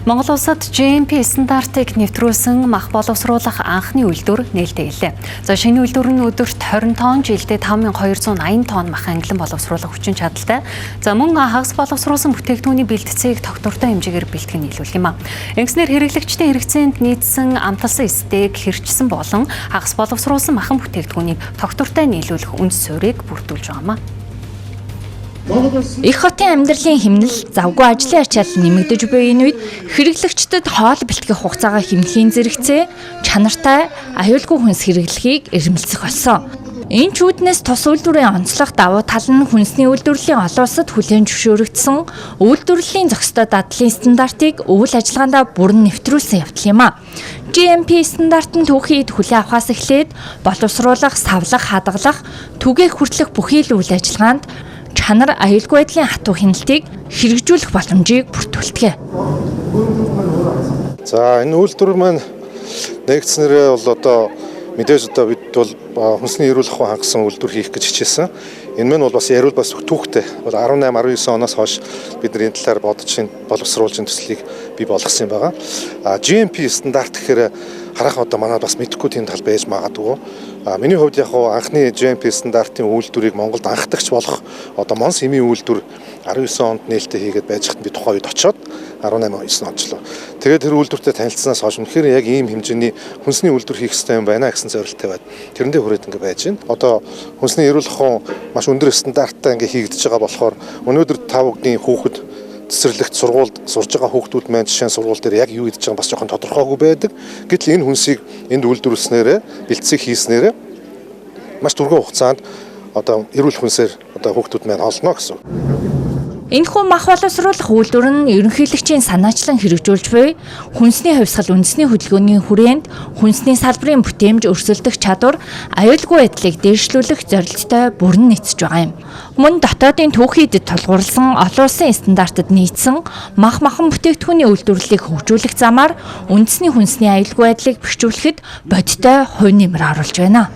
Монгол улсад GMP стандартыг нэвтрүүлсэн мах боловсруулах анхны үйлдвэр нээлттэй хэллээ. За, шинэ үйлдвэр нь өдөрт 20 тонн, жилдээ 5280 тонн мах ангилан боловсруулах хүчин чадалтай. За, мөн хагас боловсруулсан бүтээгдэхүүний бэлтцээг тогтвортой хэмжээгээр бэлтгэн нийлүүлэх юм а. Ингэснээр хэрэглэгчдийн хэрэгцээнд нийцсэн амталсан стейк, хэрчсэн болон хагас боловсруулсан махан бүтээгдэхүүнийг тогтвортой нийлүүлэх үндэс суурийг бүрдүүлж байгаа юм а. Их хотын амьдралын хэмнэл, завгүй ажлын ачаал нэмэгдэж буй энэ үед хэрэглэгчдэд хоол бэлтгэх хугацаагаа хэмнэхийн зэрэгцээ чанартай, аюулгүй хүнс хэрэглэхийг эрмэлзэх болсон. Энэ ч үүднээс тус үйлдвэрийн онцлог давуу тал нь хүнсний үйлдвэрлэлийн олон улсад хүлээн зөвшөөрөгдсөн үйлдвэрлэлийн зохистой дадлын стандартыг үйл ажиллагаандаа бүрэн нэвтрүүлсэн явдал юм а. GMP стандарт нь түүхий эд хүлээн авахаас эхлээд боловсруулах, савлах, хадгалах, түгээх хүртэлх бүхий л үйл ажиллагаанд чанар, аюулгүй байдлын хатуу хяналтыг хэрэгжүүлэх боломжийг бүрдүүлдэг. За, энэ үйлдвэр маань нээгдсэнээрээ бол одоо мэдээж одоо бид бол хүнсний эрүүл ахуй хангасан үйлдвэр хийх гэж хичээсэн. Энэ мань бол бас яриул бас түүхтэй. Бол 18 19 оноос хойш бид нар энэ талаар бодож боловсруулж энэ төслийг бий болгосон юм байгаа. А GMP стандарт гэхээр хараахан одоо манад бас мэдэхгүй тийм тал байж магадгүй. А миний хувьд яг анхны GMP стандартын үйлдвэрийг Монголд анхдагч болох одоо Монс эмийн үйлдвэр 19 онд нээлттэй хийгээд байж хат би тухайн үед очоод 18 9 онцлоо. Тэгээд тэр үйлдвэртэй танилцсанаас хойш үнэхээр яг ийм хэмжээний хүнсний үйлдвэр хийх хэрэгтэй юм байна гэсэн зорилттой байд. Тэрэндээ хүрээд ингээ байж байна. Одоо хүнсний эрүүл ахуйн маш өндөр стандарттай ингээ хийгдэж байгаа болохоор өнөөдөр та бүхний хүүхэд цэцэрлэгт сургуульд сурж байгаа хүүхдүүд маань жишээ нь сургууль дээр яг юу идэж байгаа бас жоохон тодорхойгүй байдаг. Гэтэл энэ хүнсийг энд үйлдвэрлэснээрээ, бэлтцийг хийснээрээ маш түргэн хугацаанд одоо эрүүл хүнсээр одоо хүүхдүүд маань олно гэсэн. Энэхүү мах боловсруулах үйлдвэр нь ерөнхийлөгчийн санаачлан хэрэгжүүлж буй хүнсний хувьсгал үндэсний хөдөлгөөний хүрээнд хүнсний салбарын бүтээмж, өрсөлдөх чадвар, аюулгүй байдлыг дээшлүүлэх зорилттой бүрэн нийцэж байгаа юм. Мөн дотоодын түүхий эдэд тулгуурласан олон улсын стандартад нийцсэн мах махан бүтээгдэхүүний үйлдвэрлэлийг хөгжүүлэх замаар үндэсний хүнсний аюулгүй байдлыг бэхжүүлэхэд бодиттой хувь нэмэр оруулж байна.